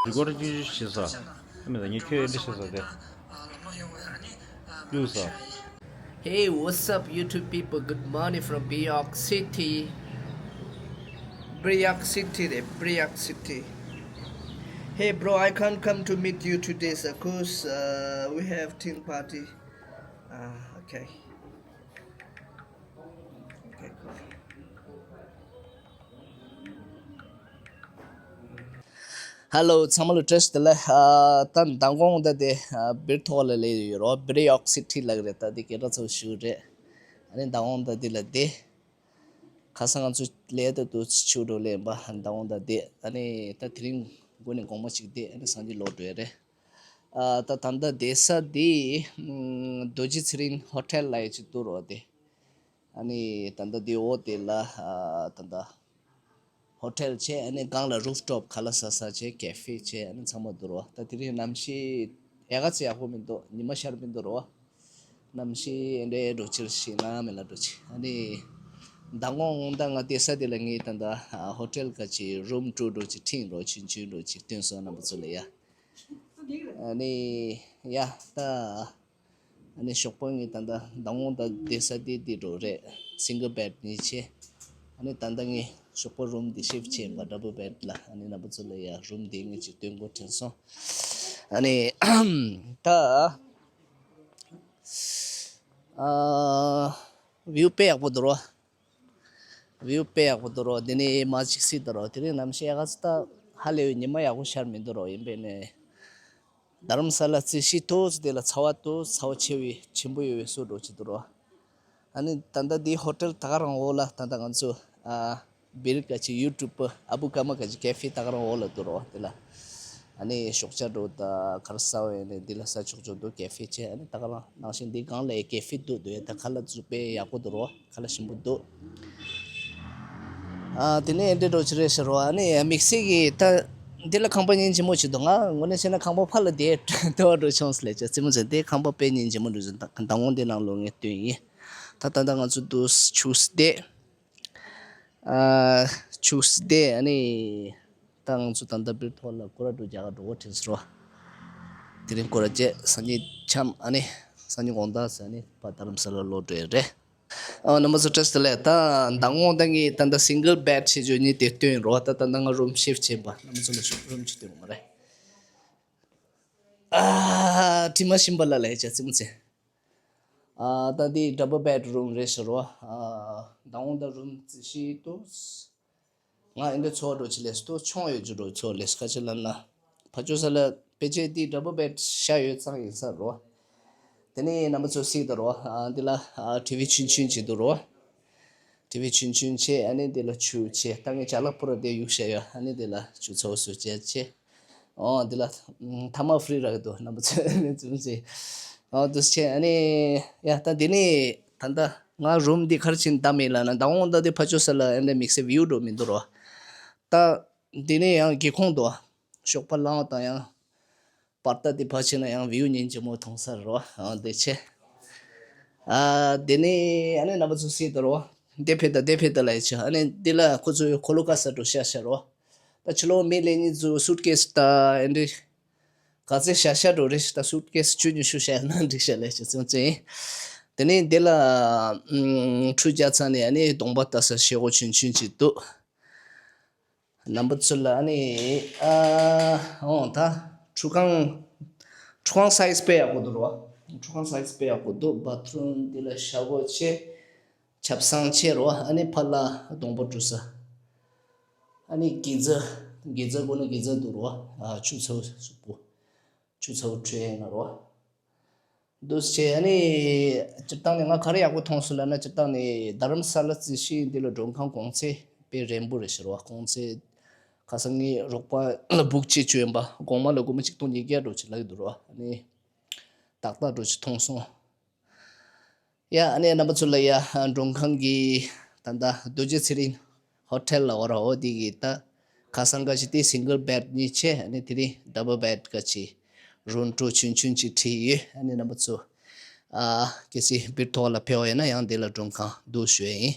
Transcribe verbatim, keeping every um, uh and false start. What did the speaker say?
ཡུལ་སྐོར་སྐྱིད་སྐྱིད་བྱེད་ས། ཨ་མི་ད་ངས་ཁྱོད་འདི་བྱེད་ས་དེ། བླུགས་ས། Hey, what's up, YouTube people? Good morning from Beyond City. Beyond City, the Beyond City. Hey, bro, I can't come to meet you today, sir, cause uh, we have team party. Uh, okay. Okay, cool. Hello, ཚང་མ་ལ་བཀྲ་ཤིས་བདེ་ལེགས། ཨ་ད་མདང་དགོང་ད་དེ་ཨ་སྦིར་ཐོག་ལ་སླེབས་ཡོད་རོ། Beyond City ལབ་རེད། ད་དེ་སྐད་གྲགས་ཚ་པོ་ཞིག་རེད། ཨ་ནི་མདང་དགོང་ད་དེ་ལ་དེ་ཁ་སང་ང་ཚོ་ལས་ད་དུ་ཆུ་འགྲོ་ལེན་པ་མདང་དགོང་ད་དེ། ཨ་ནི་ད་དེ་རིང་དགོང་ནས་དགོང་མོ་ཅིག་དེ་ཨ་ནི་སང་ཉིན་ལོག་འགྲོ་ཡ་རེད། ཨ་ད་ད་ལྟ་བསྡད་ས་དེ་ཨམ་རྡོ་རྗེ་ཚེ་རིང་ཧོ་ཊེལ་ལབ་ཡ་ཅིག་འདུག་རོ་དེ། ཨ་ནི་ད་ལྟ་དེ་འོག་དེ་ལ་ཨ་ད་ལྟ་ཧོ་ཊེལ་བྱས། ཨ་ནི་སྒང་ལ་རུབ་ཊོབ་ཁ་ལག་ཟ་ས་བྱས། ཀེ་ཧྥེ་བྱས། ཨ་ནི་ཚང་མ་འདུག་རོ། ད་དེ་རིང་གནམ་གཤིས་ཡག་ག་ཚོད་ཡག་པོ་མི་འདུག་ཉི་མ་ཤར་མི་འདུག་རོ། གནམ་གཤིས་ཨེ་འདྲའི་འགྲོ་ཕྱིར་ཞིག་ན་མེད་ལ་འགྲོ་ཆེ། ཨ་ནི་མདང་དགོང་ད་ང་བསྡད་ས་དེ་ལ་ངས་ད་ལྟ་ཨ་ཧོ་ཊེལ་ག་ཅིག་རུམ་ཊུར་འགྲོ་ཅིག་ཁྲིད་འགྲོ་ཆུན་ཆུན་འགྲོ་ཅིག་སྟོན་སོང་རྣམ་པ་ཚོ་ལ་ཡ། ཨ་ནི་ཡ་ད། ཨ་ནི་ཞོགས་པ་ངས་ད་ལྟ་མདང་དགོང་ད་བསྡད་ས་དེ་དེ་འགྲོ་རེད། སིང་གལ་བེད་གཉིས་བྱས། ཨ་ནི་ད་ལྟ་ངས་ཞོགས་པ་རུམ་འདི་ཤིཕ་བྱས་པ་ཌབ་བལ་བེད་ལ། ཨ་ནི་རྣམ་པ་ཚོ་ལ་ཡ་རུམ་འདི་ངས་ཅིག་སྟོན་དགོས་དྲན་སོང་། ཨ་ནི་ད་ཨ་བིའུ་དཔེ་ཡག་པོ་འདུག་རོ། བིའུ་དཔེ་ཡག་པོ་འདུག་རོ། དེ་ནས་མ་གཅིག་སྲིད་འདུག་རོ། དེ་རིང་གནམ་གཤིས་ཡག་ག་ཚོད་ད་ཧ་ལས་པའི་ཉི་མ་ཡག་པོ་ཤར་མི་འདུག་རོ། ཡིན་པས་ནས་རྡ་རམ་ས་ལ་རྩི་ཤིང་ཏོག་ཙམ་དེ་ལ་ཚ་བ་ཏོག་ཙམ་ཚ་བ་ཆེ་བའི་ཆེན་པོ་ཡོད་པའི་བཟོ་འདྲ་ཅིག་འདུག་རོ། ཨ་ནི་ད་ལྟ་འདིའི་ཧོ་ཊེལ་ད་ག་རང་འོག་ལ་ད་ལྟ་ང་ཚོ་ཨ་བིར་ག་ཅིག་ཡུ་ཊུབ་པ་ཨ་བུ་ཀ་མ་ག་ཅིག་ཀེ་ཧྥེ་ད་ག་རང་འོག་ལ་འདུག་རོ། དེ་ལ་ཨ་ནི་ཞོགས་ཇ་འདྲ་ད་ག་རེ་ཟ་བས་ནས་འདི་ལ་ཟ་ཆོག་ཆོག་འདུག་ཀེ་ཧྥེ་བྱས། ཨ་ནི་ད་ག་རང་ནང་བཞིན་འདི་སྒང་ལ་ཀེ་ཧྥེ་འདུག་འདུག་ཡ་ད་ཁ་ལག་བཟོ་དཔེ་ཡག་པོ་འདུག་རོ། ཁ་ལག་ཞིམ་པོ་འདུག་ཨ་དེ་ནས་འདི་འདྲ་ཅིག་རེད་ཟེར་རོ། ཨ་ནི་དམིགས་བསལ་གྱི་ད་འདི་ལ་ཁང་པ་སྙིང་རྗེ་མོ་ཅིག་འདུག་ང་དངོས་གནས་བྱས་ན་ཁང་པ་ཕར་ལ་བསྡད་བསྡད་པ་འདྲ་བྱུང་སོང་ལས་ཅིག་རྩེད་མོ་ཟེར། དེ་ཁང་པ་དཔེ་སྙིང་རྗེ་མོ་འདྲ་བྱུང་། ད་དང་པོ་འདི་ནང་ལོགས་ངས་སྟོན་ཡིན། ད་ད་ལྟ་ང་ཚོ་འདུག་ཆུ་བསྡད། ཨ་ཆུ་བསྡད། ཨ་ནི་ད་ང་ཚོ་ད་ལྟ་སྦིར་ཐོག་ལ་སྐོར་ར་འགྲོ་རྒྱག་ག་འགྲོ་གོ་དྲན་སོང་རོ། དེ་རིང་སྐོར་ར་བྱས་སང་ཉིན་འཆམ། ཨ་ནི་སང་ཉིན་དགོང་དག་ཟེར་ཨ་ནི་ཕར་རྡ་རམ་ས་ལ་ལོག་འགྲོ་ཡ་རེད། ཨ་རྣམ་པ་ཚོ་བཀྲ་ཤིས་བདེ་ལེགས། ད་མདང་དགོང་ད་ངས་ད་ལྟ་སིང་གལ་བེད་བྱེད་ཆོག་གཉིས་དེ་སྟོན་རོགས། ད་ད་ལྟ་ང་རུམ་ཤིཕ་བྱས་པ། རྣམ་པ་ཚོ་ལ་ཞོགས་རུམ་ཅིག་སྟོན་རོགས་མ་རེད། ཨ་དྲི་མ་ཞིམ་པ་ལ་ལས་བྱ་ཙི་མོ་ཚེ། ཨ་ད་འདི་ཌབ་བལ་བེད་རུམ་རེད་ཟེར་རོ། ཨ་མདང་དགོང་ད་རུམ་རྩི་ཤིང་ཏོག་ང་ཨེ་འདྲ་ཚོར་འདྲ་ཅིག་ལས་སུ་ཏོག་ཆུང་ཡོད་རྒྱུ་འདྲ་ཚོར་ལས་སུ་ཁ་ཅིག་ལབ་ན། ཕར་ཕྱོགས་ས་ལ་ཕལ་ཆེར་འདི་ཌབ་བལ་བེད་ཤ་ཡོད་ཙང་ཡིན་ས་རོ། དེ་ནས་རྣམ་པ་ཚོ་གཟིགས་དང་རོ། ཨ་འདི་ལ་ཨ་ཊི་ཝི་ཆུང་ཆུང་ཅིག་འདུག་རོ། ཊི་ཝི་ཆུང་ཆུང་བྱས། ཨ་ནི་འདི་ལ་ཆུ་བྱས། ད་ངས་ཅ་ལག་པུ་ར་དེ་གཡུག་བཞག་ཡོད། ཨ་ནི་འདི་ལ་ཆུ་ཚ་པོ་བཟོ་བྱས་བྱས། ཨོ་འདི་ལ་ཐ་མག་ཧྥི་རི་རག་གི་འདུག་རྣམ་པ་ཚོས་ནས་འཛུམ་ཟེར། ཨོ་འདུག་བྱས། ཨ་ནི་ཡ་ད་འདི་ནས་ད་ལྟ་ང་རུམ་འདི་ག་རེ་བྱས་ནས་བསྡམས་ཡིན་ལབ་ན། མདང་དགོང་ད་འདི་ཕར་ཕྱོགས་ས་ལ་ཨེ་འདྲ་དམིགས་བསལ་བིའུ་འདྲ་མི་འདུག་རོ། ད་འདི་ནས་ཡང་སྒེའུ་ཁུང་འདུག་ཞོགས་པ་ལངས་དང་ཡང་བར་ད་འདི་ཕར་ཕྱིན་ན་ཡང་བིའུ་སྙིང་རྗེ་མོ་མཐོང་ས་རེད་རོ། ཨ་འདི་བྱས། ཨ་དེ་ནས་ཨ་ནི་རྣམ་པ་ཚོ་གཟིགས་དང་རོ། འདི་ཕེབས་དང་འདི་ཕེབས་དང་ལབ་བྱས། ཨ་ནི་འདི་ལ་ཁོ་ཚོས་འཁོར་ལོ་ག་ས་འགྲོ་ཤག་ཤག་རོ། ད་ཕྱི་ལོགས་མི་ལས་གཉིས་ཚོ་སུཊ་ཀེས་ད་ཨེ་འདྲ་ག་ཚད་བཞག་བཞག་འགྲོ་རེད་ཤག་ད་སུཊ་ཀེས་བཅུ་ཉི་ཤུ་བཞག་ན་འགྲིག་ཤག་ལབ་བྱས་ཚུན་ཚོད་ཡིན། དེ་ནས་འདི་ལ་ཨམ་ཁྲུས་རྒྱག་ཚར་ནས་ཨ་ནི་གདོང་པ་ལྟ་ས་ཤེལ་སྒོ་ཆུང་ཆུང་ཅིག་འདུག་རྣམ་པ་ཚོ་ལ་ཨ་ནི་ཨ་འོང་ད་ཁྲུས་ཁང་། ཁྲུས་ཁང་སའིཛ་དཔེ་ཡག་པོ་འདུག་རོ། ཁྲུས་ཁང་སའིཛ་དཔེ་ཡག་པོ་འདུག་བ་ཐི་རུམ་འདི་ལ་ཤ་བོ་ཆེ། ཆབ་གསང་ཆེ་རོ། ཨ་ནི་ཕར་ལ་གདོང་པ་བཀྲུ་ས། ཨ་ནི་གི་ཛ། གི་ཛ་དགོས་ན་གི་ཛ་འདུག་རོ། ཨ་ཆུ་ཚ་པོ་གཟུགས་པོ། ཆུ་ཚ་པོ་འཁྲུད་ཡས་ན་རོ། འདུག་སེ་བྱས། ཨ་ནི་སྤྱིར་བཏང་ནས་ང་ག་རེ་ཡག་པོ་མཐོང་སོང་ལབ་ན། སྤྱིར་བཏང་ནས་རྡ་རམ་ས་ལ་རྩི་ཤིང་འདི་ལ་མགྲོན་ཁང་གོང་ཚད་དཔེ་རན་པོ་རེད་ཤག་རོ། གོང་ཚད་ཁ་སང་ངའི་རོགས་པ་ལ་བུག་བྱེད་བཅུག་ཡིན་པ། དགོང་མོ་ལ་སྒོར་མོ་ཆིག་སྟོང་ཉིས་བརྒྱ་འགྲོ་ཅིག་ལབ་ཀྱི་འདུག་རོ། ཨ་ནི་ཏག་ཏག་འགྲོ་ཅིག་མཐོང་སོང་། ཡ་ཨ་ནི་རྣམ་པ་ཚོ་ལ་ཡ་མགྲོན་ཁང་གི་ད་ལྟ་རྡོ་རྗེ་ཚེ་རིང་ཧོ་ཊེལ་ལ་འོ་ར་འོ་དེ་གི་ད་ཁ་སང་ག་ཅིག་དེ་སིང་གལ་བེད་གཉིས་བྱས། ཨ་ནི་དེ་རིང་ཌབ་བལ་བེད་ག་ཅིག་རུམ་ཊུར་ཆུང་ཆུང་ཅིག་ཁྲིད་ཡོད། ཨ་ནི་རྣམ་པ་ཚོ་ཨ་གལ་སྲིད་སྦིར་ཐོག་ལ་ཕེབས་པ་ཡིན་ན་ཡང་དེ་ལ་མགྲོན་ཁང་འདུག་ཞུ་ཡ་ཡིན།